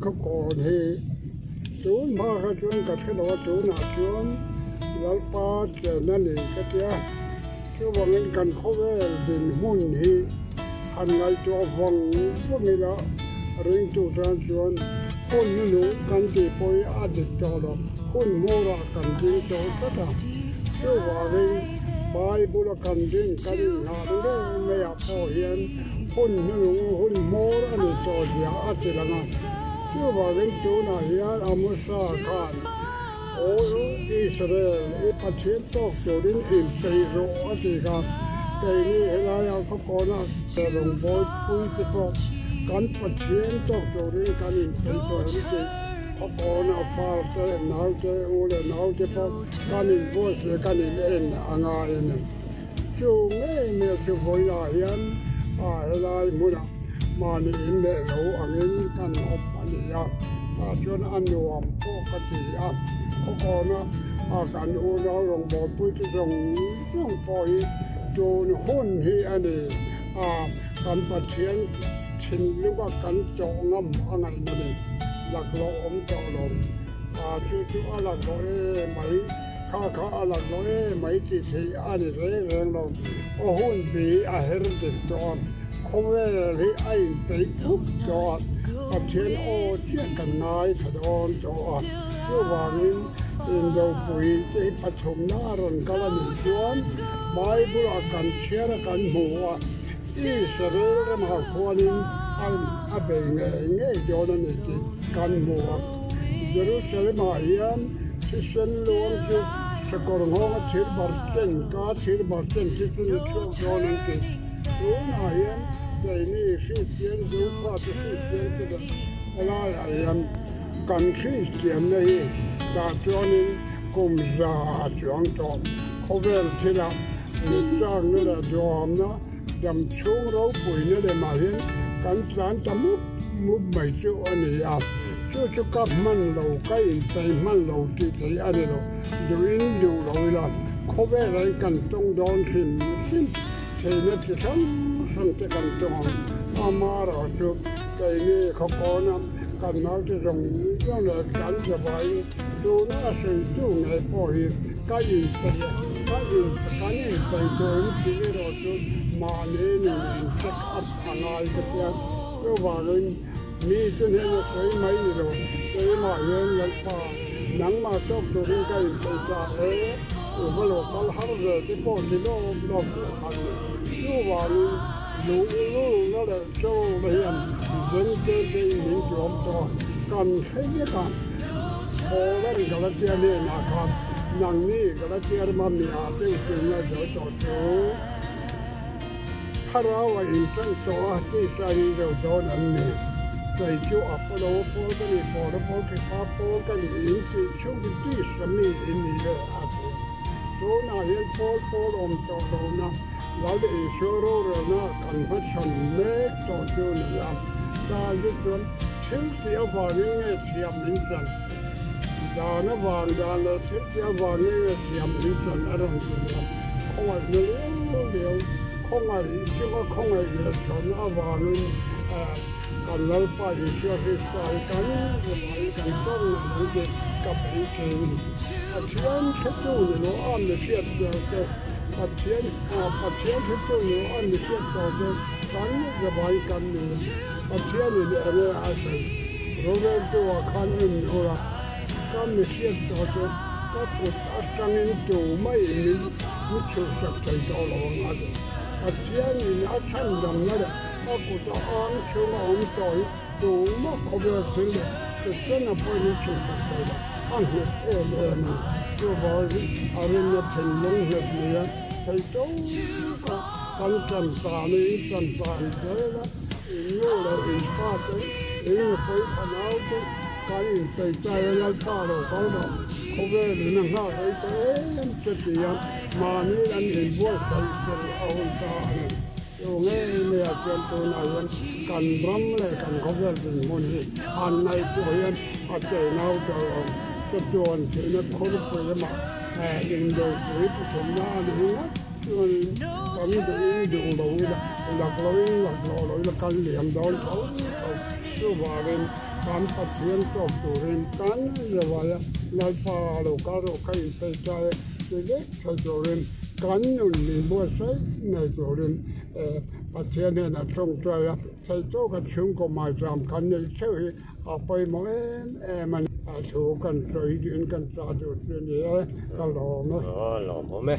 Khawkawn hi tun hma kha chuan ka hre lo a, tunah chuan Lalpa chen a ni ka tia. Chuvangin kan khawvel dinhmun hi han ngaihtuah vang vang ila ringtu tan chuan hun nunung kan tih pawh hi a dik tawh lo, hun hmawrah kan ding tawh tlat a. Chuvangin Bible-a kan din kan inngah ngei maiah pawh hian hun nunung hun hmawr a ni tawh zia a ti lang a. Chuvangin tunah hian Amosa khan Aw Israel, i Pathian tawk turin inpeih rawh a ti kha. Keini helaia khawkawna rawngbawlpui te pawh kan Pathian tawk turin kan inpeih tawh em tih khawkawna farte, naute, u leh naute pawh kan inbuatsaih kan in en a ngai a ni. Chu ngei mai chu vawilah hian helai hmunah mahni inleh lo angin kan awm a ni a, tah chuan a nuam pawh ka ti a, khawkawna kan unau rawngbawlpui te zawng zawng pawh hi tun hun hi a ni a, kan Pathian thinlunga kan tawh ngam a ngaihna ni, laklawh awm tawh lo, chu chu a laklawh em mai. Kha kha a lang lo em mai tih theih a ni reng reng lo. A hun bi a her dik tawh a, khawvel hi a inpeih up tawh a, Pathian aw chiah kan ngaithla dawn tawh a. Chuvangin indopui te hi pathumna a rawn kal a nih chuan Bible ah kan chhiar a kan hmu a, Israel ramah khuanin a bei ngei ngei dawn a ni tih kan hmu a. Jerusalem ah hian thisen luang chu sakawr nghawnga thir bar chen ka thir bar chen khi chu ni chhuak dawn an ti. Tunah hian keini Kristian Zofa te Kristian te leh helaiah hian kan Kristianna hi tah chuanin kum za a chuang tawh. Khawvel thilah mitchakna leh duhamna dam chhung ropuina lemah hian kan tlan ta mup mup mai chu a ni a. Chu chu ka hman lo, ka inpeih hman lo tih theih a ni lo. Duhin duh lo ila, khawvelah hian kan tawng dawn hrim hrim theihna chi hrang hrang te kan tawng ang. Amaherawh chu keini khawkawna kan naute zawng zawng leh kan zavaiin tuna a sawitu ngei pawh hi ka inpeih a, ka in kan inpeih tur in tih erawh chu mahni nun in check up a ngai ka tia. Chuvangin Mi chu hnen a sawi mai ni lo, keimah hian Lalpa, nangmah tawk turin ka inpeih ta e, u va lo kal har ve te pawh ti lawk lawk duh khan ni. Chuvangin luh lulna leh chawlna hian zente te in min tuam tawh a, kan hre vek a, Paula'n Galatia hnenah khan, Nangni Galatia rama mi ah te u tunna zo tawh chu. Thlarau a inṭan tawh a, tisa in reu dawn an ni. Kei chu Apollo pawl ka ni, Paula pawl, Kefa pawl ka ni, in tih chhung hi tisa mi in ni e, a ti. Tunah hian pawl pawl awm tawh lohna Lal Isua rorelna kan hmachhawn mek tawh chu a ni a. Tan chu chuan thil tih avangin nge thiam in chan? Dan avang dan leh thil tih avangin nge thiam in chan a rawn ti a. Khawngaihna liau liau, khawngaih chunga khawngaih leh chhawnna avangin kan Lalpa Isua Krista hi kan zavaiin kan tawng ngei ang tih ka beisei a ni. Pathian hretu ni lo a mi hriat tawh te, Pathian Pathian hretu ni lo a mi hriat tawh te kan zavaiin kan ni a. Pathianin enge a sawi? Roreltu ah khan en ula, ka mi hriat tawh chu ka kut atangin tu mai min mi chhuhsak thei tawh lo ang a ti. Pathianin a chhandamna leh a kut a ang chhunga awm tawh hi tumah khawvel thil leh Setana pawhin a chhuhsak thei lo, a nghet em em a ni. Chuvangin a rinna thinlung nghet nia thei tawk a kan tan tanin tan tan zel a, in nu leh in pa te, in nupui fanau te kan inpeihtai a Lalpa lo kal rawh, khawvel in a nghak rei ta em che ti a, mahni an inbuatsaih fel a hun ta a ni. Chu ngei maiah chuan tunah hian kan ram leh kan khawvel dinhmun hi han ngaihtuah hian a cheinau tel awm. Chatuan theihna khawrpui lamah indopui pathumna a ni ngat chuanin kan duhin duh lo ila, lak loin lak lawh lo ila kan liam dawn tho tho. Chuvangin. Kan Pathian tawk turin kan zavaia Lalpa lo kal rawh ka inpeih ta e ti vek thei turin kan nun min buatsaih ngei turin Pathian hnenah tawngtai a, thei tawka chhungkaw maicham kan neih theuh hi a pawimawh em em a ni. A thu kan sawi duhin kan chah duh chu a ni e, ka lawm e. Aw, lawmawm e.